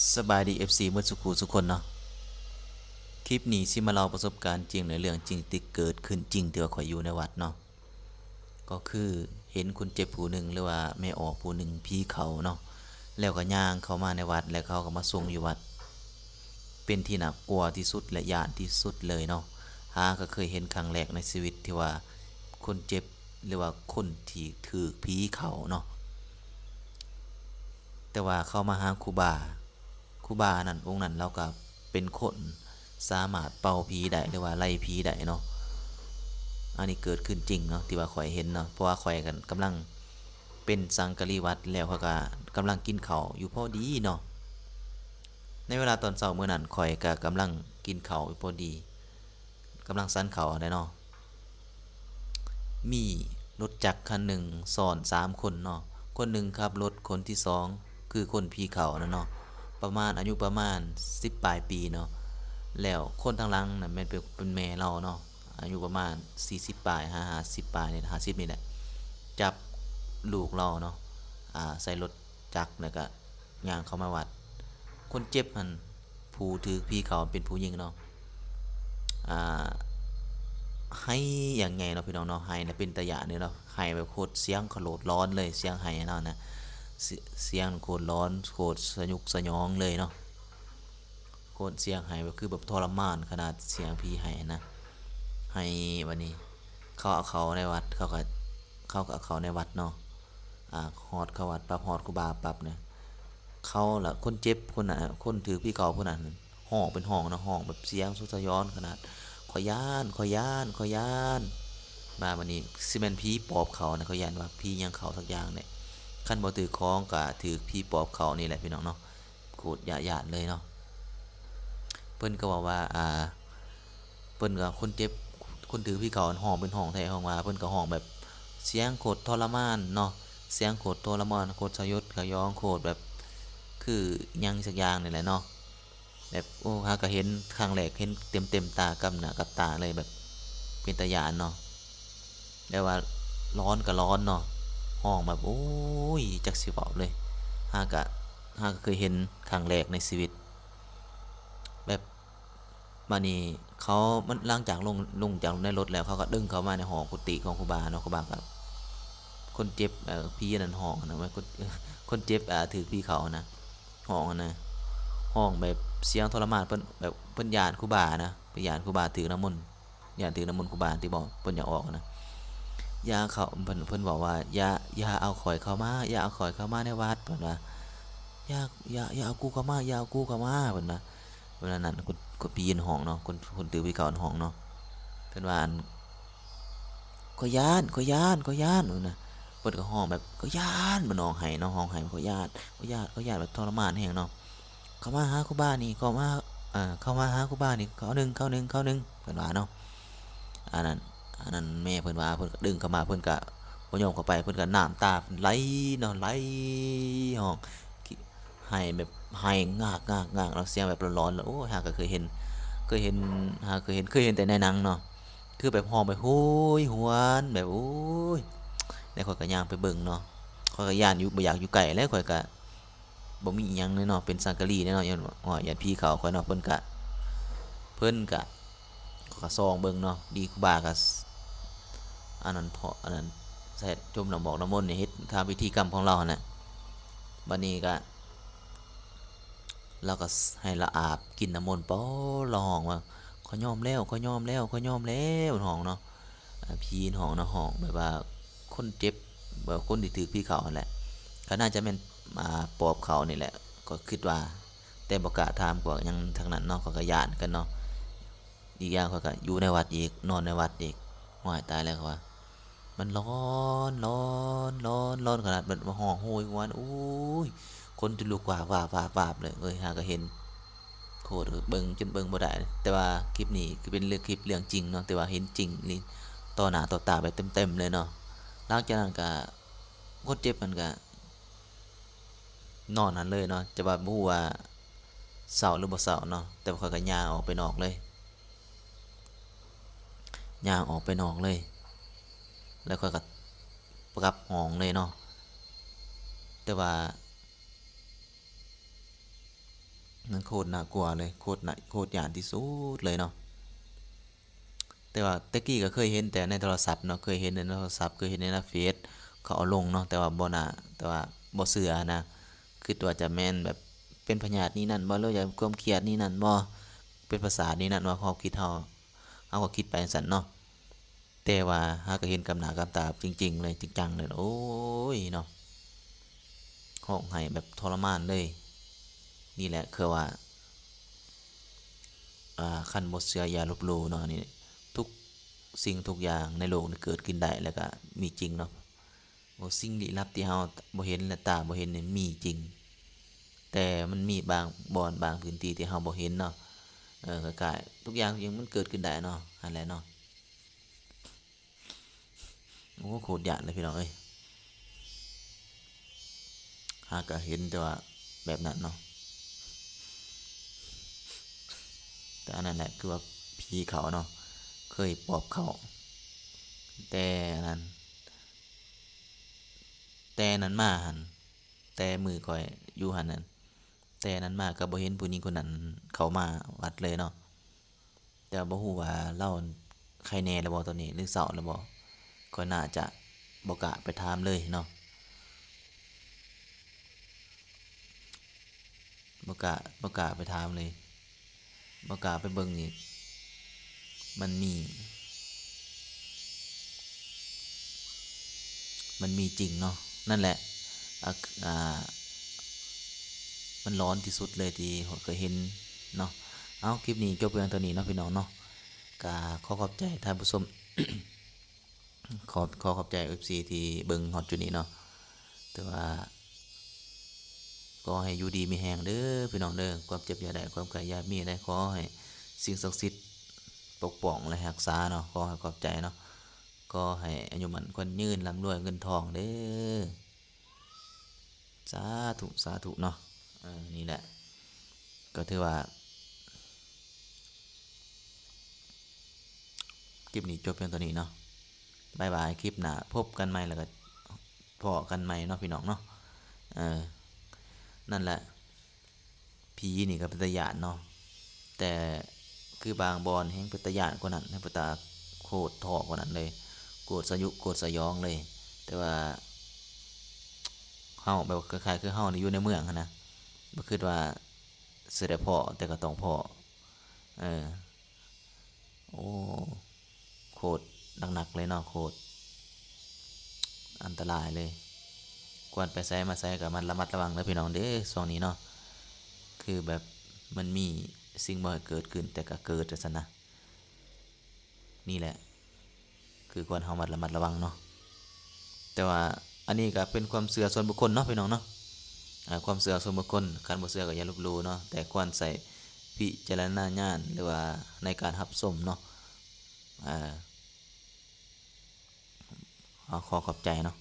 ສະບາຍດີ ເອັຟຊີ ໝົດສຸຂູສຸຄົນເນາະ. ຄລິບນີ້ຊິມາເລົ່າປະສົບການຈິງ ແລະ ເລື່ອງຈິງທີ່ເກີດຂຶ້ນຈິງ ທີ່ວ່າຂ້ອຍຢູ່ໃນວັດເນາະ. ກໍຄືເຫັນຄົນເຈັບຜູ້ໜຶ່ງ ຫຼືວ່າແມ່ອອກຜູ້ໜຶ່ງ ຜີເຂົ້າເນາະ, ແລ້ວກໍຍ່າງເຂົ້າມາໃນວັດ ແລ້ວເຂົາກໍມາສົ່ງຢູ່ວັດ. ເປັນທີ່ໜ້າກົວທີ່ສຸດ ແລະ ຢ້ານທີ່ສຸດເລີຍເນາະ. ຫາກໍເຄີຍເຫັນຄັ້ງແລກໃນຊີວິດ ທີ່ວ່າຄົນເຈັບ ຫຼືວ່າຄົນທີ່ຖືກຜີເຂົ້າເນາະ. ແຕ່ວ່າເຂົາມາຫາຄູບາ, ຄູບານັ້ນ ອົງນັ້ນລາວກໍເປັນຄົນສາມາດເປົ່າຜີໄດ້ ຫຼືວ່າໄລ່ຜີໄດ້ເນາະ. ອັນນີ້ເກີດຂຶ້ນຈິງເນາະ ທີ່ວ່າຂ້ອຍເຫັນເນາະ, ເພາະວ່າຂ້ອຍກໍກຳລັງເປັນສັງກະລີວັດ ແລ້ວຂ້ອຍກໍກຳລັງກິນເຂົ້າຢູ່ພໍດີເນາະ. ໃນເວລາຕອນເຊົ້າມື້ນັ້ນ ຂ້ອຍກໍກຳລັງກິນເຂົ້າຢູ່ພໍດີ. ກຳລັງສັນເຂົ້າຫັ້ນແຫຼະເນາະ, ມີລົດຈັກຄັນໜຶ່ງຊ້ອນສາມຄົນເນາະ, ຄົນໜຶ່ງຂັບລົດ, ຄົນທີສອງຄືຄົນຜີເຂົ້ານັ້ນເນາະ, ປະມານ ອາຍຸປະມານສິບປາຍປີເນາະ, ແລ້ວຄົນທາງຫຼັງນັ້ນແມ່ນເປັນ ເປັນແມ່ລາວເນາະ, ອາຍຸປະມານສີ່ສິບປາຍ ຫາຫ້າສິບປາຍນີ້ ຫ້າສິບນີ້ແຫຼະ, ຈັບລູກລາວເນາະ ອາ ໃສ່ລົດຈັກ ແລ້ວກະ ຍ່າງເຂົ້າມາວັດ. ຄົນເຈັບຫັ້ນ ຜູ້ຖືກຜີເຂົ້າເປັນຜູ້ຍິງເນາະ, ອ່າ ໄຫ້ຢ່າງໃຫຍ່ເນາະ ພີ່ນ້ອງເນາະ, ໄຫ້ແລ້ວເປັນຕາຢ້ານເດ້ເນາະ, ໄຫ້ແບບໂຄດສຽງຂະໂຫຼດຫຼອນເລີຍ, ສຽງໄຫ້ເນາະນະ, ສ- ສຽງໂຄດຫຼອນ ໂຄດສະຫຍຸກສະຫຍອງເລີຍເນາະ, ໂຄດສຽງໄຫ້ແບບ ຄືແບບທໍລະມານຂະໜາດ ສຽງຜີໄຫ້ຫັ້ນນະ, ໄຫ້. ບາດນີ້ເຂົາເອົາເຂົ້າໃນວັດ, ເຂົາກໍ ເຂົາກໍເອົາເຂົ້າໃນວັດເນາະ. ອາ ຮອດເຂົ້າວັດປັບ ຮອດຄູບາປັບນະ, ເຂົາລະ ຄົນເຈັບຄົນນັ້ນ ຄົນຖືກຜີເຂົ້າຜູ້ນັ້ນ ຮ້ອງເປັນຮ້ອງເນາະ, ຮ້ອງແບບສຽງສະຫຍອງຂະໜາດ, ຂ້ອຍຢ້ານ ຂ້ອຍຢ້ານ ຂ້ອຍຢ້ານ. ບາດ ບາດນີ້ຊິແມ່ນຜີປອບເຂົານະ, ຂ້ອຍຢ້ານວ່າຜີຫຍັງເຂົ້າສັກຢ່າງແຫຼະ, ຄັນບໍ່ຖືກຂອງກໍຖືກຜີປອບເຂົ້ານີ້ແຫຼະ ພີ່ນ້ອງເນາະ. ໂຄດຢ້ານເລີຍເນາະ. ເພິ່ນກໍເວົ້າວ່າ ອ່າ ເພິ່ນກໍ ຄົນເຈັບ ຄົນຖືກຜີເຂົ້າຫັ້ນ ຮ້ອງເປັນຮ້ອງແທ້ຮ້ອງວ່າ, ເພິ່ນກໍຮ້ອງແບບສຽງໂຄດທໍລະມານເນາະ, ສຽງໂຄດທໍລະມານ ໂຄດສະຫຍົດສະຫຍອງ ໂຄດແບບ ຄືຫຍັງສັກຢ່າງນີ້ແຫຼະເນາະ. ແບບ ໂອ້ ຫາກໍເຫັນຄັ້ງແລກ ເຫັນເຕັມໆຕາ ກັບໜ້າກັບຕາເລີຍ, ແບບເປັນຕາຢ້ານເນາະ. ແຕ່ວ່າຫຼອນກໍຫຼອນເນາະ, ຮ້ອງແບບ ໂອ້ຍ ຈັກຊິເວົ້າເລີຍ, ຫາກະ ຫາກະເຄີຍເຫັນຄັ້ງແລກໃນຊີວິດ. ແບບ ບາດນີ້ເຂົາ ມັນ ຫຼັງຈາກລົງ ລົງຈາກໃນລົດແລ້ວ ເຂົາກໍດຶງເຂົ້າມາໃນຫໍກຸຕິຂອງຄູບາເນາະ, ຄູບາກໍ ຄົນເຈັບ ເອີ ຜີອັນນັ້ນຮ້ອງນະ, ຄົນ ຄົນເຈັບ ອ່າ ຖືກຜີເຂົ້ານະ ຮ້ອງນະ, ຮ້ອງແບບສຽງທໍລະມານ, ເພິ່ນແບບ ເພິ່ນຢ້ານຄູບານະ, ເພິ່ນຢ້ານຄູບາຖືກນ້ຳມົນ. ຢ້ານຖືກນ້ຳມົນຄູບາທີ່ບອກເພິ່ນຢາກອອກນະ, ຢ່າເຂົ້າ ເພິ່ນ ເພິ່ນບອກວ່າ ຢ່າ ຢ່າເອົາຂ້ອຍເຂົ້າມາ ຢ່າເອົາຂ້ອຍເຂົ້າມາໃນວັດ ເພິ່ນວ່າ ຢ່າ ຢ່າ ຢ່າເອົາກູເຂົ້າມາ ຢ່າເອົາກູເຂົ້າມາ ເພິ່ນວ່າ. ເວລານັ້ນຄົນ ຄົນຜີຫັ້ນຮ້ອງເນາະ, ຄົນ ຄົນຖືກຜີເຂົ້າຫັ້ນຮ້ອງເນາະ, ເພິ່ນວ່າ ອັນ ຂ້ອຍຢ້ານ ຂ້ອຍຢ້ານ ຂ້ອຍຢ້ານ ເພິ່ນນະ. ເພິ່ນກໍຮ້ອງແບບ ຂ້ອຍຢ້ານ ເພິ່ນຮ້ອງໄຫ້ເນາະ, ຮ້ອງໄຫ້ ຂ້ອຍຢ້ານ ຂ້ອຍຢ້ານ ຂ້ອຍຢ້ານ ແບບທໍລະມານແຮງເນາະ. ເຂົ້າມາຫາຄູບານີ້ ເຂົ້າມາ ເອີ ເຂົ້າມາຫາຄູບານີ້ ເຂົ້າໜຶ່ງ ເຂົ້າໜຶ່ງ ເຂົ້າໜຶ່ງ ເພິ່ນວ່າເນາະ. ອັນນັ້ນ ອັນນັ້ນແມ່ເພິ່ນວ່າ ເພິ່ນກໍດຶງເຂົ້າມາ ເພິ່ນກໍບໍ່ຍອມເຂົ້າໄປ, ເພິ່ນກໍນ້ຳຕາເພິ່ນໄຫຼເນາະ ໄຫຼ ຮ້ອງ ໄຫ້ແບບໄຫ້ງາກໆໆ ແລ້ວສຽງແບບຫຼອນໆ ແລ້ວ ໂອ້ຍ ຫາກໍເຄີຍເຫັນ ເຄີຍເຫັນ ຫາເຄີຍເຫັນ ເຄີຍເຫັນແຕ່ໃນໜັງເນາະ, ຄືແບບຮ້ອງແບບໂຫຍຫວນ ແບບ ໂອ້ຍ ແລ້ວຂ້ອຍກໍຍ່າງໄປເບິ່ງເນາະ, ຂ້ອຍກໍຢ້ານຢູ່ ບໍ່ຢາກຢູ່ໃກ້ແຫຼະ, ຂ້ອຍກໍ ບໍ່ມີອີ່ຫຍັງເລີຍເນາະ ເປັນສັງກະລີເລີຍເນາະ, ຢ້ານວ່າ ໂອ້ຍ ຢ້ານຜີເຂົ້າຂ້ອຍເນາະ. ເພິ່ນກະ ເພິ່ນກະ ຂ້ອຍກະສ່ອງເບິ່ງເນາະ, ດີຄູບາກະ ອັນນັ້ນ ເພາະອັນນັ້ນ ໃສ່ ຈົມນ້ຳໝອກນ້ຳມົນນີ້ ເຮັດຕາມພິທີກຳຂອງລາວຫັ້ນແຫຼະ. ບາດນີ້ກະ ລາວກະໃຫ້ລາອາບກິນນ້ຳມົນ ປອ ລາວຮ້ອງວ່າ ຂ້ອຍຍອມແລ້ວ ຂ້ອຍຍອມແລ້ວ ຂ້ອຍຍອມແລ້ວ ຮ້ອງເນາະ. ອາ ຜີຮ້ອງເນາະ ຮ້ອງແບບວ່າຄົນເຈັບ ແບບຄົນທີ່ຖືກຜີເຂົ້າຫັ້ນແຫຼະ, ກໍໜ້າຈະແມ່ນ ອາ ປອບເຂົ້ານີ້ແຫຼະ ກໍຄິດວ່າ, ແຕ່ບໍ່ກ້າຖາມກວ່າຫຍັງທັງນັ້ນເນາະ, ຂ້ອຍກໍຢ້ານຄືກັນເນາະ. ອີກຢ່າງຂ້ອຍກໍຢູ່ໃນວັດອີກ ນອນໃນວັດອີກ, ໂອ້ຍ ຕາຍແລ້ວ ຂ້ອຍວ່າ. ມັນຫຼອນ ຫຼອນ ຫຼອນ ຫຼອນຂະໜາດ ມັນມາຮ້ອງໂຫຍຫວນ ໂອ້ຍ ຄົນຈະລຸກວາບ ວາບ ວາບ ວາບເລີຍເວີຍ. ຫາກໍເຫັນ ໂຄດເບິ່ງຈົນເບິ່ງບໍ່ໄດ້. ແຕ່ວ່າຄລິບນີ້ຄືເປັນເລື່ອງ ຄລິບເລື່ອງຈິງເນາະ, ແຕ່ວ່າເຫັນຈິງອີ່ຫຼີ ຕໍ່ໜ້າຕໍ່ຕາແບບເຕັມໆເລີຍເນາະ. ຫຼັງຈາກນັ້ນກະ ຄົນເຈັບມັນກະນອນຫັ້ນເລີຍເນາະ, ແຕ່ວ່າບໍ່ຮູ້ວ່າເສົ້າຫຼືບໍ່ເສົ້າເນາະ, ແຕ່ວ່າຂ້ອຍກະຍ່າງອອກໄປນອກເລີຍ. ຍ່າງອອກໄປນອກເລີຍ ແລ້ວຂ້ອຍກໍກັບຫ້ອງເລີຍເນາະ. ແຕ່ວ່າ ມັນໂຄດໜ້າກົວເລີຍ ໂຄດໜ້າ ໂຄດຢ້ານທີ່ສຸດເລີຍເນາະ. ແຕ່ວ່າແຕ່ກີ້ກໍເຄີຍເຫັນແຕ່ໃນໂທລະສັບເນາະ ເຄີຍເຫັນໃນໂທລະສັບ ເຄີຍເຫັນໃນເຟສເຂົາເອົາລົງເນາະ ແຕ່ວ່າບໍ່ໜ້າ ແຕ່ວ່າບໍ່ເຊື່ອນະ ຄິດວ່າຈະແມ່ນແບບເປັນພະຍາດນີ້ນັ້ນບໍ່ ຫຼືວ່າຄວາມຄຽດນີ້ນັ້ນບໍ່ ເປັນປະສາດນີ້ນັ້ນບໍ່ ຄວາມຄິດເຮົາ ເຮົາກໍຄິດໄປຈັ່ງຊັ້ນເນາະ. ແຕ່ວ່າຫາກໍເຫັນກັບໜ້າກັບຕາຈິງໆເລີຍ ຈິງຈັງເລີຍ ໂອ້ຍເນາະ ຮ້ອງໄຫ້ແບບທໍລະມານເລີຍ. ນີ້ແຫຼະຄືວ່າ ອ່າ ຄັນບໍ່ເຊື່ອຢ່າລົບຫຼູ່ເນາະ ນີ້ ທຸກສິ່ງທຸກຢ່າງໃນໂລກນີ້ເກີດຂຶ້ນໄດ້ ແລ້ວກໍມີຈິງເນາະ. ໂອ້ ສິ່ງລີ້ລັບທີ່ເຮົາບໍ່ເຫັນ ແລະ ຕາບໍ່ເຫັນນີ້ມີຈິງ ແຕ່ມັນມີບາງບ່ອນບາງພື້ນທີ່ທີ່ເຮົາບໍ່ເຫັນເນາະ. ເອີ ຄ້າຍໆ ທຸກຢ່າງ ທຸກຢ່າງມັນເກີດຂຶ້ນໄດ້ເນາະ ຫັ້ນແຫຼະເນາະ. ໂອ້ ໂຄດຢ້ານເລີຍພີ່ນ້ອງເອີຍ ຫາກະເຫັນແຕ່ວ່າແບບນັ້ນເນາະ. ແຕ່ອັນນັ້ນແຫຼະ ຄືວ່າຜີເຂົ້າເນາະ ເຄີຍປອບເຂົ້າ ແຕ່ອັນນັ້ນ ແຕ່ນັ້ນມາຫັ້ນ ແຕ່ມື້ຂ້ອຍຢູ່ຫັ້ນນັ້ນ ແຕ່ນັ້ນມາກໍບໍ່ເຫັນຜູ້ຍິງຄົນນັ້ນເຂົ້າມາວັດເລີຍເນາະ. ແຕ່ບໍ່ຮູ້ວ່າລາວໄຄແນ່ແລ້ວບໍ່ຕອນນີ້ ຫຼືເຊົາແລ້ວບໍ່ ຂ້ອຍໜ້າຈະບໍ່ກ້າໄປຖາມເລີຍເນາະ. ບໍ່ກ້າ ບໍ່ກ້າໄປຖາມເລີຍ ບໍ່ກ້າໄປເບິ່ງອີກ ມັນມີ ມັນມີຈິງເນາະ. ນັ້ນແຫຼະ ອາ ອາ ມັນຫຼອນທີ່ສຸດເລີຍທີ່ຂ້ອຍເຄີຍເຫັນເນາະ. ເອົາ ຄລິບນີ້ຈົບພຽງເທົ່ານີ້ເນາະ ພີ່ນ້ອງເນາະ. ກະຂໍຂອບໃຈທ່ານຜູ້ຊົມ ຂໍ ຂໍຂອບໃຈເອັຟຊີທີ່ເບິ່ງຮອດຈຸດນີ້ເນາະ. ແຕ່ວ່າ ຂໍໃຫ້ຢູ່ດີມີແຮງເດີພີ່ນ້ອງເດີ ຄວາມເຈັບຢ່າໄດ້ ຄວາມໄຂ້ຢ່າມີໄດ້ ຂໍໃຫ້ສິ່ງສັກສິດປົກປ້ອງ ແລະ ຮັກສາເນາະ. ຂໍໃຫ້ຂອບໃຈເນາະ ຂໍໃຫ້ອາຍຸໝັ້ນຂວັນຍືນ ລ່ຳລວຍເງິນທອງເດີ ສາທຸ ສາທຸເນາະ. ເອີ ນີ້ແຫຼະ ກໍຖືວ່າ ຄລິບນີ້ຈົບພຽງເທົ່ານີ້ເນາະ. ບາຍບາຍ ຄລິບໜ້າພົບກັນໃໝ່ ແລ້ວກໍພໍ້ກັນໃໝ່ເນາະ ພີ່ນ້ອງເນາະ. ເອີ ນັ້ນແຫຼະ ຜີນີ້ກໍເປັນຕາຢ້ານເນາະ ແຕ່ຄືບາງບ່ອນແຮ່ງເປັນຕາຢ້ານກວ່ານັ້ນ ແຮ່ງເປັນຕາໂຄດທໍກວ່ານັ້ນເລີຍ ໂຄດສະຫຍຸດ ໂຄດສະຫຍອງເລີຍ. ແຕ່ວ່າເຮົາແບບວ່າຄ້າຍໆຄືເຮົານີ້ຢູ່ໃນເມືອງຫັ້ນນະ ບໍ່ຄິດວ່າຊິໄດ້ພໍ້ ແຕ່ກໍຕ້ອງພໍ້. ເອີ ໂອ້ ໂຄດໜັກໆເລີຍເນາະ ໂຄດອັນຕະລາຍເລີຍ. ຄວນໄປໃສມາໃສກໍລະມັດລະວັງເດີພີ່ນ້ອງເດີ ຊ່ວງນີ້ເນາະ. ຄືແບບມັນມີສິ່ງບໍ່ໃຫ້ເກີດຂຶ້ນ ແຕ່ກໍເກີດ ວ່າຊັ້ນນະ. ນີ້ແຫຼະ ຄືຄວນເຮົາລະມັດລະວັງເນາະ. ແຕ່ວ່າອັນນີ້ກໍເປັນຄວາມເຊື່ອສ່ວນບຸກຄົນເນາະ ພີ່ນ້ອງເນາະ. ອາ ຄວາມເຊື່ອສ່ວນບຸກຄົນ ຄັນບໍ່ເຊື່ອກໍຢ່າລົບຫຼູ່ເນາະ ແຕ່ຄວນໃຊ້ວິຈາລະນະຍານ ຫຼືວ່າໃນການຮັບຊົມເນາະ. ອາ ຂໍຂອບໃຈເນາະ.